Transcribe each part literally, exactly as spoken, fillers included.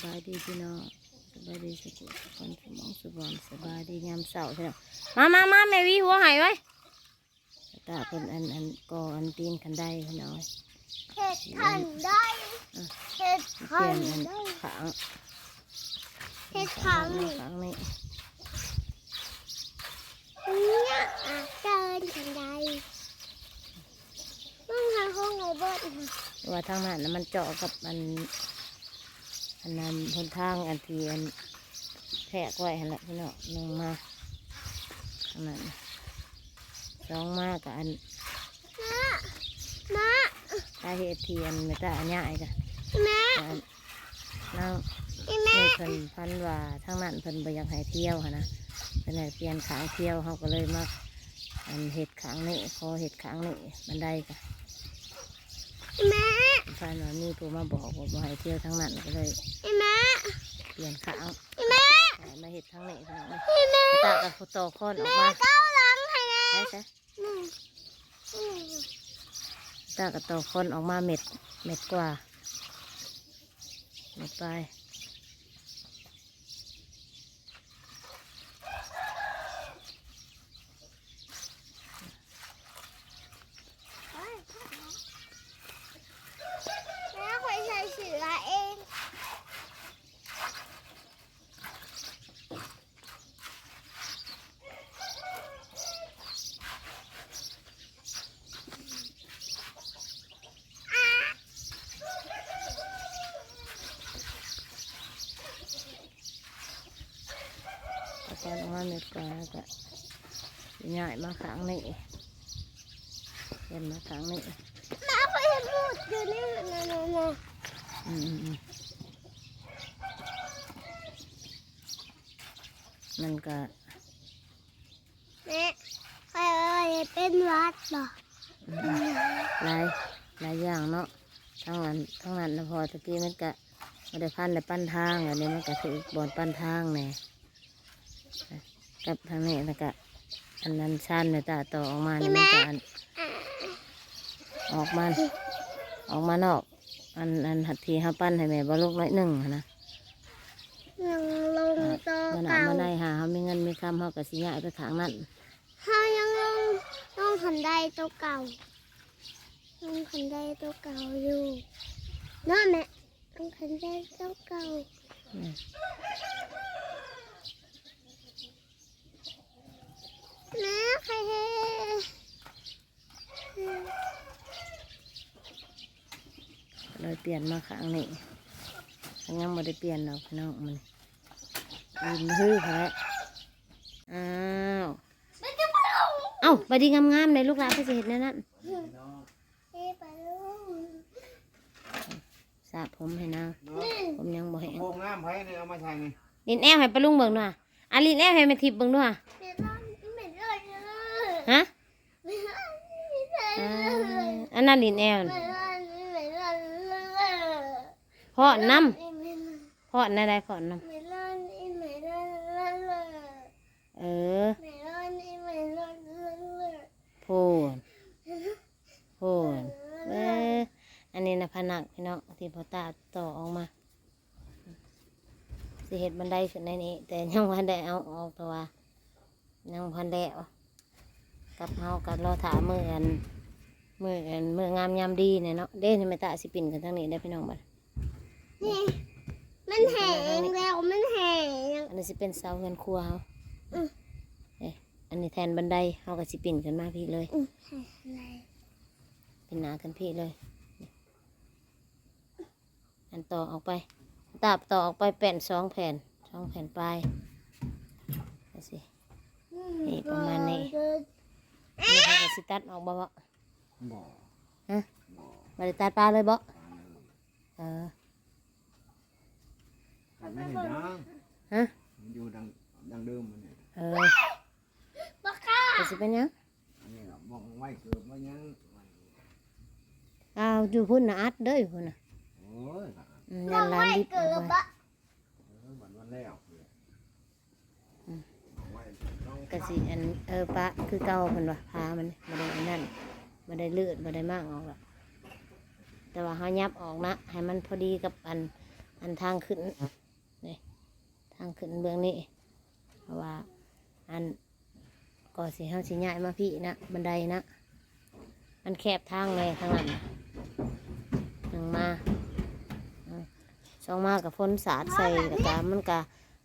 บายดีพี่น้อง สบายดีสุขสุขคนสมองสุบอน สบายดียามเช้าพี่น้อง มามามาแม่วีหัวหายไว้ ตาเป็นอันอันก่ออันตีนคันไดพี่น้อง เฮ็ดคันได อ่ะ เฮ็ด เปลี่ยนอัน คันได ขาง เฮ็ดคัน ขางนี่ เนี่ยอ่ะเดินคันได มึงหาห้องไอ้เบิดนะ ว่าทางนั้นน่ะมันเจาะกับอัน อันนั้นหนทางอันที่อันแพรกไว้หั่นแหละพี่น้อง หนึ่งมา อันนั้น สองมากับอัน มา มา สาเหตุที่อันแม่ตาอันย้ายกะ แม่ อันนาง อีแม่ นี่เพิ่นพันว่าทางนั้นเพิ่นบ่อยากให้เที่ยวหั่นนะ เพิ่นให้เปลี่ยนขางเที่ยว เฮาก็เลยมา อันเฮ็ดขางนี้ ขอเฮ็ดขางนี้ บันไดกะ อีแม่ พันว่ามีผู้มาบอกว่าบ่ให้เที่ยวทางนั้น ก็เลย อีแม่ เปลี่ยนขาง อีแม่ ให้มาเฮ็ดทางนี้พี่น้อง อีแม่ ตากับต่อค้อนออก แม่ มา เก้าหลังให้แม่ ไปซะ อืม อืม ตากับต่อค้อนออกมาเม็ด เม็ดกว่า เม็ดปลาย แม่คอยใส่เสื้อเอง อาจารย์ออกมาเม็ดก่อนแล้วก็ย้ายมาข้างนี้ เปลี่ยนมาข้างนี้ แม่คอยเห็นหมดอยู่นี่นะนะนะ อืมอืมอืม มันก็ แม่คอยเป็นหวัดบ่ อืม หลาย หลายอย่างเนาะ ทั้งนั้น ทั้งนั้นนะพ่อ ตะกี้มันก็บ่ได้พันได้ปันทาง อันนี้มันก็ถือบ่อนปันทางแหน่ กับทางนี้แล้วก็ อันนั้นชานแม่ตาต่อออกมานี่ มันก็อัน ออกมา ออกมานอก อัน อันที่เฮาปั้นให้แม่บ่ลูกน้อยหนึ่งหั้นนะ ยังลง อ่ะ ตัว มันเอา เก่า มาได้หาเฮามีเงินมีคำ เฮาก็สิย้ายไปข้างนั้น เฮายังลง ลงคันไดตัวเก่า ลงคันไดตัวเก่าอยู่ เนาะแม่ ลงคันไดตัวเก่า อืม แม่ใครเฮ เลยเปลี่ยนมาข้างนี้ ยังบ่ได้เปลี่ยนดอกพี่น้อง มัน อืม ฮือแท้ อ้าว เอ้า บายดีงามๆ ในลูกหลานเพิ่นสิเฮ็ดแนวนั้น สระผมให้นาง เนาะ ผมยังบ่แห้ง โครงงามไผเนี่ยเอามาใส่นี่ ลินแอลให้ป้าลุงเบิ่งด้วย อ่ะ ลินแอลให้แม่ทิพย์เบิ่งด้วย เมลอน เมลอน ฮะ เมลอน อ่า อันนั้นลินแอล เมลอน เมลอน พอนำ พอนได้ พอนนำ เมลอน เมลอน เออ เมลอน เมลอน โพน โพน เออ อันนี้นะพนักพี่น้อง ที่พ่อตาต่อออกมา สิเฮ็ดบันไดขึ้นในนี้ แต่ยังบ่ทันได้เอาออก แต่ว่า ยังบ่ทันแล้ว กับเฮาก็รอถ่ามื้ออัน มื้ออัน มื้องามยามดีเนี่ยเนาะ เด้ นี่แม่ตาสิปิ้นขึ้นทางนี้ได้อพี่น้องบัด นี่ มันแห้งแล้ว มันแห้ง อันนี้สิเป็นเสาเฮือนครัวเฮา อืม เอ้ย อันนี้แทนบันได เฮาก็สิปิ้นขึ้นมาพี้เลย อืม แทนบันได ปิ้นหน้าขึ้นพี้เลย อันต่อออกไป ตาบต่อออกไปแป้นสองแผ่น สองแผ่นปลาย จั่งซี้ นี่ประมาณนี้ นี่เขาก็สิตัดออกบ่บ่ บ่ ฮะ บ่ บ่ได้ตัดปลาเลยบ่ ปลาเลย เออ ตัดไม่เห็นนะ ฮะ มันอยู่ดัง ดังเดิมมันเนี่ย เออ บ่ค่ะ ก็สิเป็นหยัง อันนี้ล่ะ บ่ไว้เกิดไว้หยัง อ้าว อยู่พุ้นน่ะอัดเด้อ อยู่พุ้นน่ะ โอ้ย อืม บ่ ย่านหลาน ไว้ ดิบ เกิด ออก บ่ มา เออ บัดวันแล้ว อืม ไว้ ก็สิอัน เออ ปะคือเก่าเพิ่นว่า พามันบ่ได้อันนั้น บ่ได้เลือด บ่ได้มากออกหรอก แต่ว่าเฮายับออกนะ ให้มันพอดีกับอัน อั อันทางขึ้นนี่ ทางขึ้นเบื้องนี้ เพราะว่า อัน ก็สิเฮาสิย้ายมาพี้นะ บันไดนะ มันแคบทางเลยทางนั้นน่ะ หนึ่งมา อืม สองมากับฝนสาดใส่ แล้วก็มันก็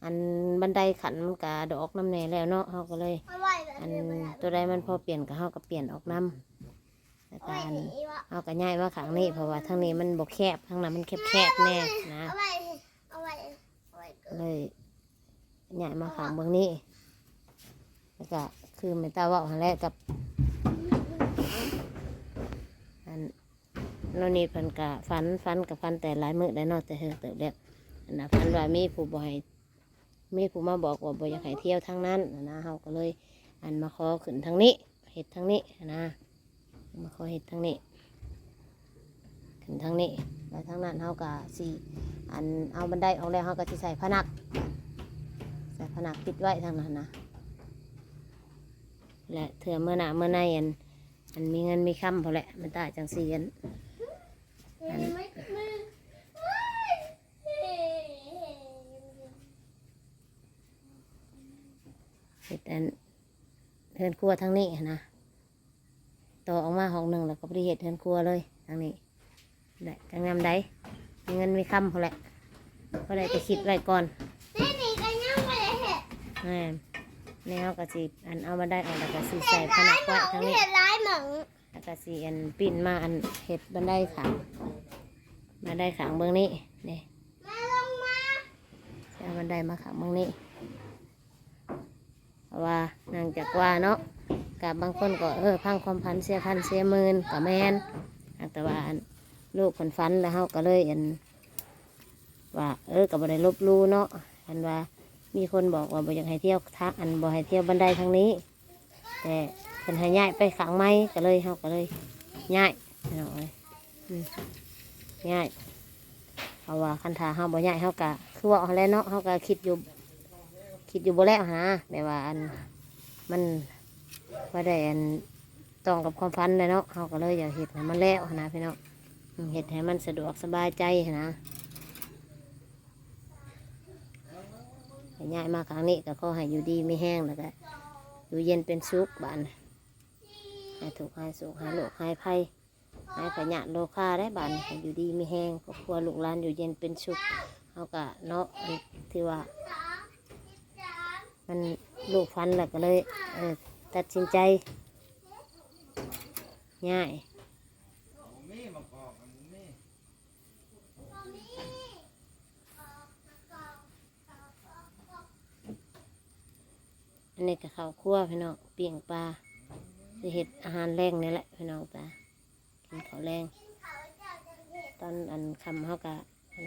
อันบันไดขั้นมันก็ดอกน้ำแน่แล้วเนาะ เฮาก็เลย เอาไว้แบบ อัน นี้ไว้ ตัวใดมันพอเปลี่ยนก็เฮาก็เปลี่ยนออกน้ำ แล้วก็อัน เอาไว้นี่วะ เฮาก็ย้ายมาข้างนี้ เพราะว่าทางนี้มันบ่แคบ ทางนั้นมันแคบๆแน่นะ เอาไว้ เอาไว้ เอาไว้ เลยย้ายมาข้างเบื้องนี้ แล้วก็คือแม่ตาเว้าหั่นแหละกับ อัน โน่นนี่เพิ่นก็ฝัน ฝันก็ฝันแต่หลายมื้อแล้วเนาะ แต่เฮิงเติบแล้ว อันน่ะ ฝันว่ามีผู้บ่ให้ มีผู้มาบอกว่าบ่อยากให้เที่ยวทางนั้นน่ะนะ เฮาก็เลย อันมาขอขึ้นทางนี้ เฮ็ดทางนี้นะ มาขอเฮ็ดทางนี้ ขึ้นทางนี้ แล้วทางนั้นเฮาก็สิ อันเอาบันไดออกแล้ว เฮาก็สิใส่ผนัก ใส่ผนักปิดไว้ทางนั้นนะ และเทื่อมื้อหน้ามื้อใน อัน อันมีเงินมีคำพอแหละ มันตายจังซี่ อัน อัน เฮ็ดอัน เฮือนครัวทางนี้หั้นนะ ต่อออกมาห้องหนึ่ง แล้วก็บ่ได้เฮ็ดเฮือนครัวเลยทางนี้ ได้ก็งามได้ มีเงินมีคำพอแหละ พอได้แต่คิดไว้ก่อน นี่นี่ก็ยังบ่ได้เฮ็ด แม่น นี่เฮาก็สิ อันเอาบันไดออก แล้วก็สิใส่ผนักไว้ทางนี้ เฮ็ดหลายหม่อง แล้วก็สิอันปิ้นมา อันเฮ็ดบันไดข้าง บันไดข้างเบื้องนี้ นี่ มาลงมา เอาบันไดมาข้างเบื้องนี้ เพราะว่าเนื่องจากว่าเนาะ กับบางคนก็ เออ พังความฝัน เสียพันเสียหมื่นก็แม่น แต่ว่าอันลูกเพิ่นฝันแล้ว เฮาก็เลย อัน ว่า เออ ก็บ่ได้ลบหลู่เนาะ อันว่ามีคนบอกว่าบ่อยากให้เที่ยวทาง อันบ่ให้เที่ยวบันไดทางนี้ แต่เพิ่นให้ย้ายไปข้างใหม่ ก็เลย เฮาก็เลยย้าย พี่น้องเอ้ย อืม ย้าย เพราะว่าคันถ้าเฮาบ่ย้าย เฮาก็คือเว้าหั้นแหละเนาะ เฮาก็คิดอยู่ คิดอยู่บ่แล้วหั้นนะ แบบว่าอัน มันบ่ได้อันต้องกับความฝันเลยเนาะ เฮาก็เลยอยากเฮ็ดให้มันแล้วหั้นนะพี่น้อง อืม เฮ็ดให้มันสะดวกสบายใจหั้นนะ ให้ย้ายมาครั้งนี้ก็ขอให้อยู่ดีมีแฮง แล้วก็อยู่เย็นเป็นสุขบาดนี้ หายทุกข์หายโศกหายโรคหายภัย หายพยาธิโรคาได้บาดนี้ ให้อยู่ดีมีแฮง ครอบครัวลูกหลานอยู่เย็นเป็นสุข เฮาก็เนาะ อันที่ว่า มันลูกฝันแล้วก็เลย เออ ตัดสินใจ ย้าย อันนี้ก็ข้าวครัวพี่น้อง ปิ้งปลา สิเฮ็ดอาหารแลงนี่แหละพี่น้องจ้า กินข้าวแลง ตอนอันค่ำเฮาก็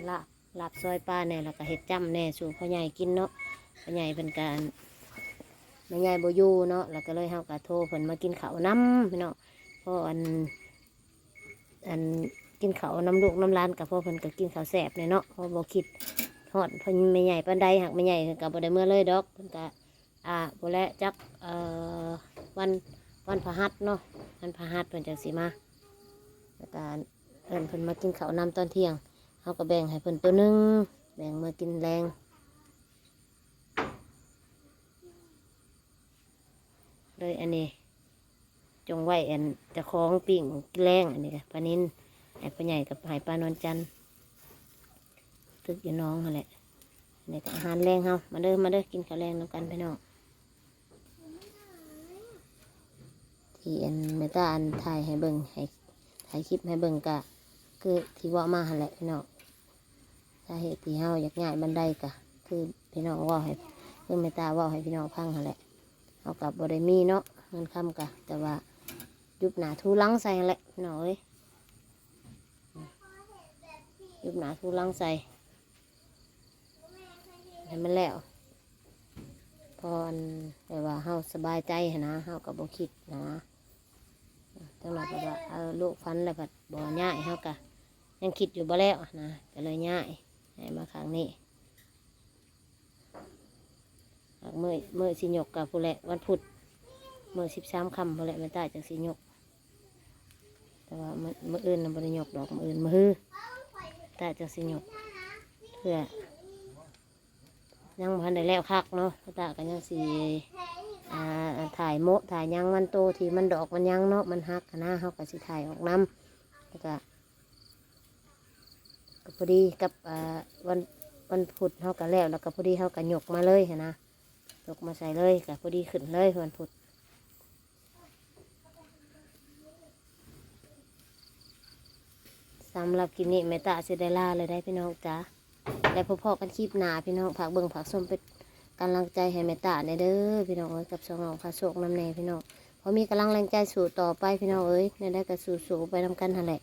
ลาบ ลาบซอยปลาแหน่ แล้วก็เฮ็ดจ้ำแหน่ สู่พ่อใหญ่กินเนาะ พ่อใหญ่เพิ่นก็ แม่ใหญ่บ่อยู่เนาะ แล้วก็เลยเฮาก็โทรเพิ่นมากินข้าวนำพี่น้อง เพราะอัน อันกินข้าวนำลูกนำหลานก็เพราะเพิ่นก็กินข้าวแซ่บแหน่เนาะ เพราะบ่คิดฮอดพ่อแม่ใหญ่ปานใด หากแม่ใหญ่เพิ่นก็บ่ได้เมือเลยดอก เพิ่นก็ อ่า บ่แล้วจัก เอ่อ วัน วันพฤหัสเนาะ วันพฤหัสเพิ่นจั่งสิมา แล้วก็เอิ้นเพิ่นมากินข้าวนำตอนเที่ยง เฮาก็แบ่งให้เพิ่นตัวหนึ่ง แบ่งมากินแลง เลยอันนี้ จงไว้อันเจ้าของปิ้งแลง อันนี้ก็ปลานิล ให้พ่อใหญ่กับให้ป้านวลจันทร์ ตึกอยู่หนองหั้นแหละ อันนี้ก็อาหารแลงเฮา มาเด้อ มาเด้อ กินข้าวแลงนำกันพี่น้อง ที่อันแม่ตาอันถ่ายให้เบิ่ง ให้ ถ่ายคลิปให้เบิ่งก็คือที่เว้ามาหั้นแหละพี่น้อง สาเหตุที่เฮาอยากย้ายบันไดก็คือพี่น้องเว้าให้ คือแม่ตาเว้าให้พี่น้องฟังหั้นแหละ เฮาก็บ่ได้มีเนาะ เงินคำก็ แต่ว่ายุบหน้าถูหลังใส่หั้นแหละพี่น้องเอ้ย ยุบหน้าถูหลังใส่ ให้มันแล้ว พออันแบบว่าเฮาสบายใจหั้นนะ เฮาก็บ่คิดนะ จังหน่อยก็ว่า เออ ลูกฝันแล้วผัดบ่ย้าย เฮาก็ยังคิดอยู่บ่แล้วนะ ก็เลยย้าย ย้ายมาครั้งนี้ หากมื้อ มื้อสิยกก็พู้นแหละ วันพุธ มื้อสิบสามค่ำพู้นแหละ แม่ตาจั่งสิยก แต่ว่ามื้อ มื้ออื่นน่ะบ่ได้ยกดอก มื้ออื่นมื้อฮือ ตาจั่งสิยก เพื่อ ยังบ่ทันได้แล้วคักเนาะ แม่ตาก็ยังสิ อ่า ถ่ายโมะถ่ายหยังมัน โตที่มันดอกมันยังเนาะ มันหักหั้นนะ เฮาก็สิถ่ายออกนำ แล้วก็ ก็พอดีกับ อ่า วัน วันพุธเฮาก็แล้ว แล้วก็พอดีเฮาก็ยกมาเลยหั้นนะ ยกมาใส่เลย ก็พอดีขึ้นเลยวันพุธ สำหรับคลิปนี้แม่ตาสิได้ลาเลยได้อพี่น้องจ๋า แล้วพบกันคลิปหน้าพี่น้อง ฝากเบิ่งฝากชมเป็นกำลังใจให้แม่ตาแหน่เด้อพี่น้องเอ้ย กับช่องน้องพาโชคนำแหน่พี่น้อง พอมีกำลังแรงใจสู้ต่อไปพี่น้องเอ้ย แนวใดก็สู้ๆไปนำกันหั้นแหละ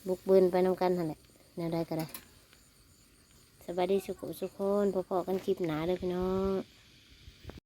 บุกบืนไปนำกันหั้นแหละ แนวใดก็ได้ สบายดีสุขสุขคน พบกันคลิปหน้าเด้อพี่น้อง